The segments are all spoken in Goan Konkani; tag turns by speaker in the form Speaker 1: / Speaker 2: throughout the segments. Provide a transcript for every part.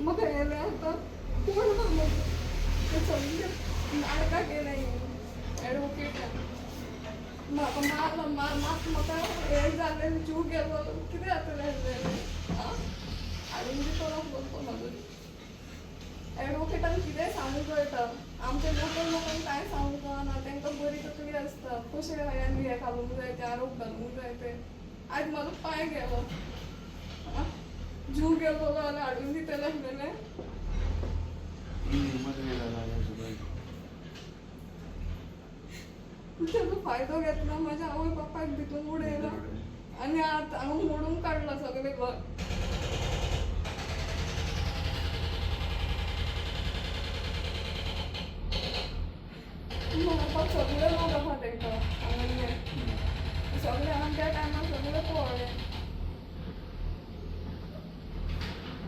Speaker 1: म्हाका गेलें आतां कोण ना म्हजो. ते सगळे नाटकां केलें एडवोकेटान. म्हाका मारला, मार मात म्हाका हें जालें, जीव गेलो, कितें जातलें आसलें? आं, हाडून दितलो आसलो तो म्हाजो. एडवोकेटान कितेंय सांगूंक कळटा, आमच्या लोकल लोकांक कांय सांगूंक कळना. तांकां बरी तकली आसता, कशें हें हें घालूंक जाय ते, आरोप घालूंक जाय ते. आयज म्हाजो पांय गेलो, आं, जीव गेलो जाल्यार हाडून दितलें आसलेलें. तेजो फायदो घेतला, म्हाज्या आवय बापायक भितून उडयला आनी आतां हांगा मोडून काडला सगळें घर. म्हणपाक सगळे लोक आसा तांकां हांगा, सगळे हांगा त्या टायमार सगळे पळोवलें.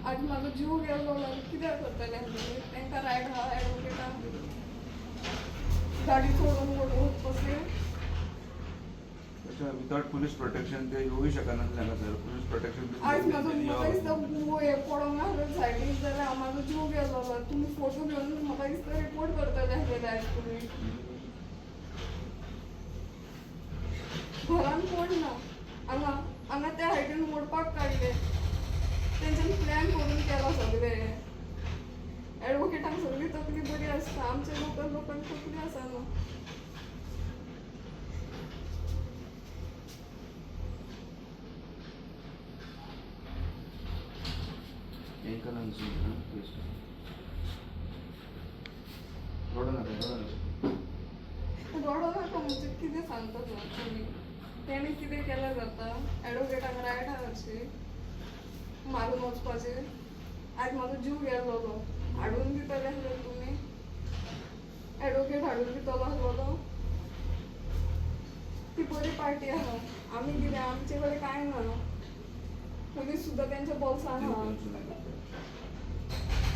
Speaker 1: आज म्हाजो जीव गेलो जाल्यार कितें करतलें आसलें? तांकां रायट आहा एडवोकेटांक गाडी सोडून वचपाची?
Speaker 2: विदाउट पुलीस प्रोटेक्शन ते येवूय शकना हांगासर, पुलीस प्रोटेक्शन.
Speaker 1: आयज म्हाजो, म्हाका दिसता हे पडोंक नासलें सायडीक जाल्यार हांव म्हाजो जीव गेल्लो. तुमी फोटो घेवन म्हाका दिसता रिपोर्ट करतले आसलेले आयज तुमी. घरान कोण ना हांगा. हांगा त्या सायडीन मोडपाक काडले, तेंच्यानी प्लॅन करून केला सगळें हें. एडवोकेटांक सगळी तकली बरी आसता, आमच्या लोकल लोकांक तकली आसना.
Speaker 2: रडो नाका, रडो नाका.
Speaker 1: रडो नाका म्हणजे कितें सांगता तुमी? तेणी कितें केल्यार जाता? एडवोकेटांक रायट आहा हरशीं मारून वचपाचें. आयज म्हाजो जीव गेल्लो, हाडून दितले आसले तुमी? एडवोकेट हाडून दितलो आसलो? ती बरी पार्टी आहा, आमी कितें? आमचे कडेन कांय ना. पुलीस सुद्दां तेंच्या बोल्सान आहा.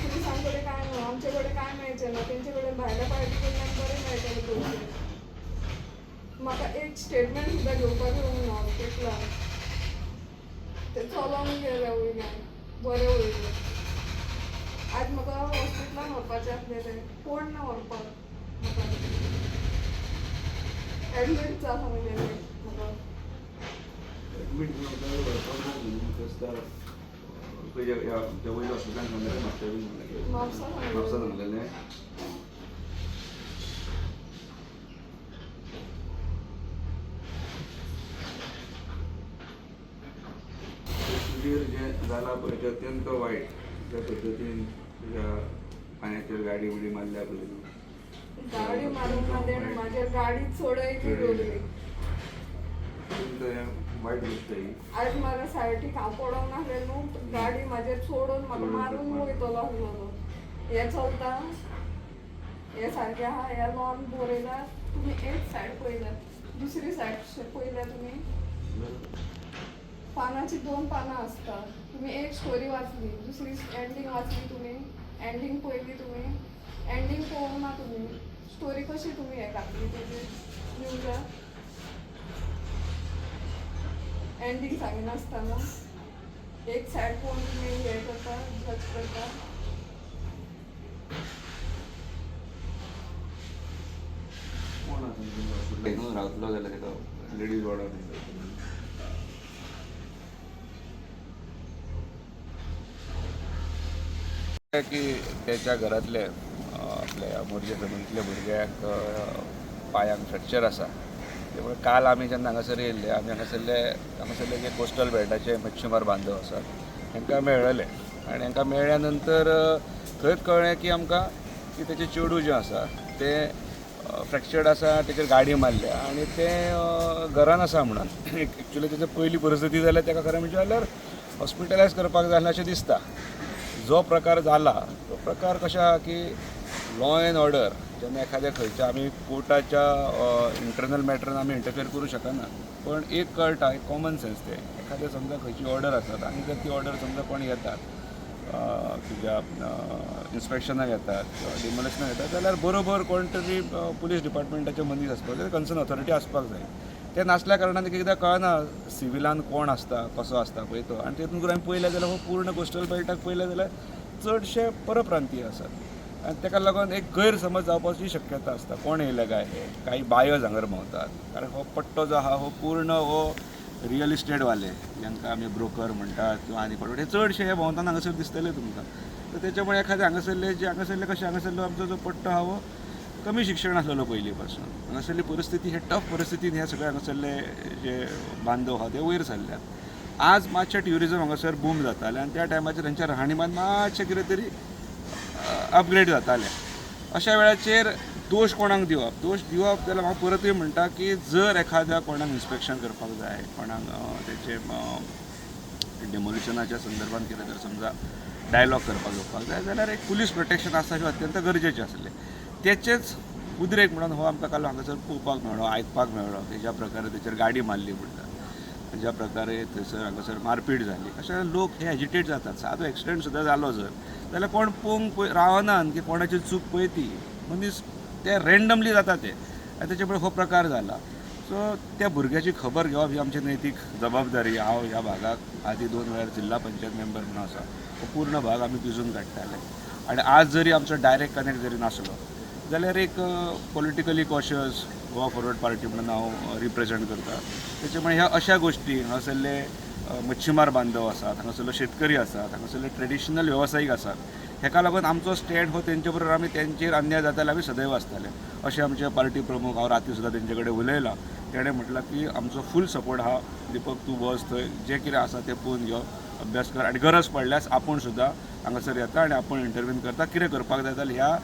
Speaker 1: पुलिसां कडेन कांय ना, आमचे कडेन कांय मेळचें ना. तेंचे कडेन, भायल्या पार्टी कडल्यान बरें मेळटलें पयशे. म्हाका एक स्टेटमेंट सुद्दां घेवपाक येवंक ना हॉस्पिटलान. ते चलोन गेले वयल्यान, बरें वयलें. आज म्हाका हॉस्पिटलान व्हरपाचें आसलेलें, कोण ना व्हरपाक म्हाका. एडमीट जा सांगलेलें म्हाका.
Speaker 2: एडमीट व्हरपाक ना न्हू, खंयच्या ह्या वयल्या हॉस्पिटलान सांगलेलें, म्हापशा बीन सांगलेलें?
Speaker 1: म्हापसा सांगलेलें.
Speaker 2: म्हापसा सांगलेलें. तुजेर जें जालां पळय तें अत्यंत वायट. ज्या पद्दतीन तुज्या पांयाचेर गाडी बिडी मारल्या पळय न्हू.
Speaker 1: गाडी मारूंक ना तेणें, म्हाजेर गाडी चडयली रोडली.
Speaker 2: अत्यंत हें वायट गोश्ट ही.
Speaker 1: आयज म्हाका सायडीक हांव पडोंक नासलें न्हू, गाडी म्हाजेर सोडून म्हाका मारून वयतलो आसलो. हें चलता? हें सारकें आहा? ह्या लॉन बरयला तुमी, एक सायड पळयल्या, दुसरी सायड पळयल्या तुमी? पानाची दोन पानां आसता. तुमी एक स्टोरी वाचली, दुसरी एंडींग वाचली तुमी? एंडींग पळयली तुमी? एंडींग पळोवंक ना तुमी, स्टोरी कशी तुमी हें घातली तेजी न्यूजार, एंडींग सांगिनासतना? एक सायड पळोवन तुमी हें करता, जज करता.
Speaker 2: कोण आसा हॉस्पिटलान हिंगा रावतलो जाल्यार ताका लेडीज वॉर्डार. की त्याच्या घरांतले, आपल्या मोरजे फॅमिलींतल्या भुरग्याक पांयांक फ्रॅक्चर आसा. त्यामुळे काल आमी जेन्ना हांगासर येयल्ले, आमी हांगासरले जे कोस्टल बेल्टाचे मच्छीमार बांधव आसात तांकां मेळ्ळले आनी हांकां मेळ्ळ्या नंतर थंयच कळ्ळें की आमकां की तेचें चेडूं जें आसा तें फ्रॅक्चर्ड आसा, तेचेर गाडी मारल्या आनी तें घरान आसा म्हणून. एक्चुली तेजी पयली परिस्थिती जाल्यार ताका खरें म्हणचे जाल्यार हॉस्पिटलायज करपाक जाय अशें दिसता. जो प्रकार जाला तो प्रकार कशें आहा की लॉ एंड ऑर्डर जेन्ना एखाद्या खंयच्या आमी कोर्टाच्या इंटरनल मॅटरान आमी इंटरफियर करूं शकना, पण एक कळटा, एक कॉमन सेन्स तें, एखादें समजा खंयची ऑर्डर आसत आनी जर ती ऑर्डर समजा कोण येतात तुज्या इन्स्पेक्शनाक येतात किंवा डिमोलिशनाक येतात जाल्यार बरोबर कोण तरी पुलीस डिपार्टमेंटाचे मनीस आसपाक जाय, कन्सर्न ऑथॉरिटी आसपाक जाय. ते नासल्या कारणान एक एकदां कळना सिविलान कोण आसता, कसो आसता पळय तो. आनी तेतून आमी पळयलें जाल्यार हो पूर्ण कोस्टल बेल्टाक पळयलें जाल्यार चडशे परप्रांतीय आसात आनी ताका लागून एक गैरसमज जावपाची शक्यता आसता. कोण येयले काय हे, काही बायज हांगर भोंवतात, कारण हो पट्टो जो आहा हो पूर्ण हो रियल इस्टेटवाले जांकां आमी ब्रोकर म्हणटात किंवा आनी कोण, हे चडशे हे भोंवतना हांगासर दिसतले तुमकां. तर तेच्या मुळे एखादे हांगासरले जे हांगासरले कशें हांगासरलो आमचो जो पट्टो आहा हो कमी शिक्षण आसलेलो पयलीं पासून, हांगासरली परिस्थिती हे टफ परिस्थितीन हे सगळे हांगासरले जे बांधव आहा ते वयर सरल्यात. आज मातशें ट्युरिजम हांगासर बूम जातालें आनी त्या टायमाचेर तांचें राहणीमान मातशें कितें तरी अपग्रेड जातालें. अशा वेळाचेर दोश कोणाक दिवप, दोश दिवप जाल्यार हांव परतूय म्हणटा की जर एखाद्या कोणाक इन्स्पेक्शन करपाक जाय, कोणाक तेचे डेमोलिशनाच्या संदर्भात कितें जर समजा डायलॉग करपाक येवपाक जाय जाल्यार एक पुलीस प्रोटेक्शन आसा हें अत्यंत गरजेचें आसलें. तेचेच उदरेक म्हणून हो आमकां काल हांगासर पळोवपाक मेळ्ळो, आयकपाक मेळ्ळो की ज्या प्रकारे तेचेर गाडी मारली म्हणटा, ज्या प्रकारे थंयसर हांगासर मारपीट जाली, अशे लोक हे एजिटेट जातात. सादो एक्सिडंट सुद्दां जालो जर जाल्यार कोण पळोवंक रावनात की कोणाची चूक पळय ती, मनीस ते रेंडमली जाता ते, आनी तेचे मुळे हो प्रकार जाला. सो त्या भुरग्याची खबर घेवप ही आमची नैतीक जबाबदारी. हांव ह्या भागाक आदी 2 वेळार जिल्हा पंचायत मेंबर म्हणून आसा, हो पूर्ण भाग आमी पिजून काडटाले आनी आज जरी आमचो डायरेक्ट कनेक्ट जरी नासलो जाल्यार एक politically cautious Goa Forward Party म्हणून हांव रिप्रेजेंट करता. तेच्या मुळे ह्या अशा गोश्टी हांगासरले मच्छीमार बांधव आसात, हांगासरलो शेतकरी आसात, हांगासरले ट्रेडिशनल वेवसायीक आसात, हेका लागून आमचो स्टँड हो तेंचे बरोबर आमी तेंचेर अन्याय जाता जाल्यार आमी सदैव आसतले. अशें आमचे पार्टी प्रमुख, हांव राती सुद्दां तेंचे कडेन उलयलां, तेणें म्हटलां की आमचो फूल सपोर्ट आहा, दीपक तूं वच थंय, जें कितें आसा तें पळोवन घेव, अभ्यास कर आनी गरज पडल्यास आपूण सुद्दां हांगासर येता आनी आपूण इंटरव्हीन करता, कितें करपाक जाय जाल्यार ह्या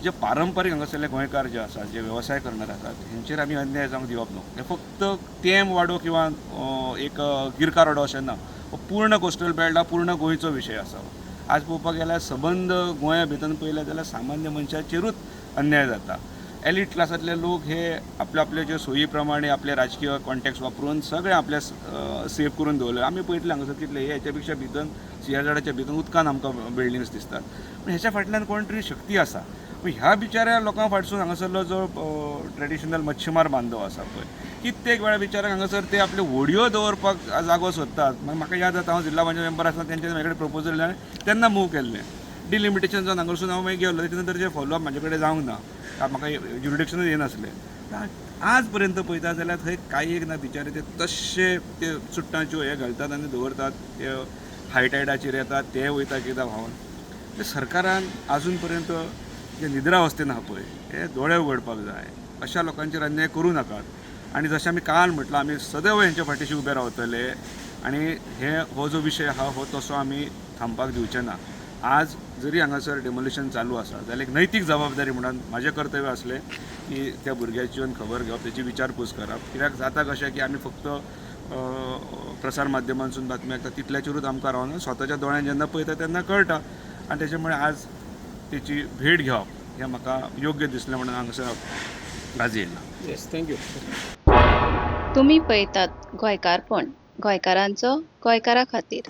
Speaker 2: जे पारंपारीक हांगासरले गोंयकार जे आसात, जे वेवसाय करणार आसात, हेंचेर आमी अन्याय जावंक दिवप न्हू. हें फक्त तेम वाडो किंवा एक गिरकार वाडो अशें ना, हो पूर्ण कोस्टल बेल्ट, पूर्ण गोंयचो विशय आसा. आज पळोवपाक गेल्यार सबंद गोंया भितर पळयलें जाल्यार सामान्य मनशाचेरूच अन्याय जाता. एलिट क्लासांतले लोक हे आपले आपले जे सोयी प्रमाणे आपले राजकीय कॉन्टेक्ट वापरून सगळे आपले सेफ करून दवरले. आमी पळयतले हांगासर कितले हे हेच्या पेक्षा भितर सियाझाडाच्या भितर उदकान आमकां बिल्डिंग्स दिसतात, पूण हेच्या फाटल्यान कोण तरी शक्ती आसा. पूण ह्या बिचाऱ्या लोकां फाटसून हांगासरलो जो ट्रेडिशनल मच्छीमार बांधव आसा पळय, कित्येक वेळा बिचाऱ्यांक हांगासर ते आपल्यो होडयो दवरपाक जागो सोदतात. मागीर म्हाका याद जाता, हांव जिल्हा पंचायत मेंबर आसतना तेंच्यानी म्हाजे कडेन प्रपोजल तेन्ना मूव केल्लें, डिलिमिटेशन जावन हांगासून हांव मागीर गेलो, तेच्या नंतर जे फॉलोअप म्हाजे कडेन जावंक ना, म्हाका ज्युरिडिक्शनूच येनासलें. आज पर्यंत पळयता जाल्यार थंय कांय एक ना, बिचारे ते तश्शे ते चुट्टांच्यो हे घालतात आनी दवरतात, ते हाय टायडाचेर येतात, ते वयता कित्याक व्हांवन. ते सरकारान आजून पर्यंत जे निद्रावस्थेन आहा पळय हे दोळे उगडपाक जाय, अशा लोकांचेर अन्याय करूं नाकात. आनी जशें आमी काल म्हटलां, आमी सदैव हेंच्या फाटीशी उबे रावतले आनी हे हो जो विशय आहा हो तसो आमी थांबपाक दिवचे ना. आज जरी हांगासर डेमोलिशन चालू आसा जाल्यार एक नैतीक जबाबदारी म्हणून म्हाजें कर्तव्य आसलें की त्या भुरग्याची येवन खबर घेवप, तेची विचारपूस करप. कित्याक जाता कशें की आमी फक्त प्रसार माध्यमांतसून बातमी आयकता तितल्याचेरूच आमकां रावना, स्वताच्या दोळ्यान जेन्ना पळयता तेन्ना कळटा. आनी तेच्या मुळे आज तेची भेट घेवप हें म्हाका योग्य दिसलें म्हणून हांगासर आज येयला.
Speaker 3: Yes, thank you.
Speaker 4: तुमी पळयतात गोंयकारपण, गोंयकारांचो गोंयकारा खातीर.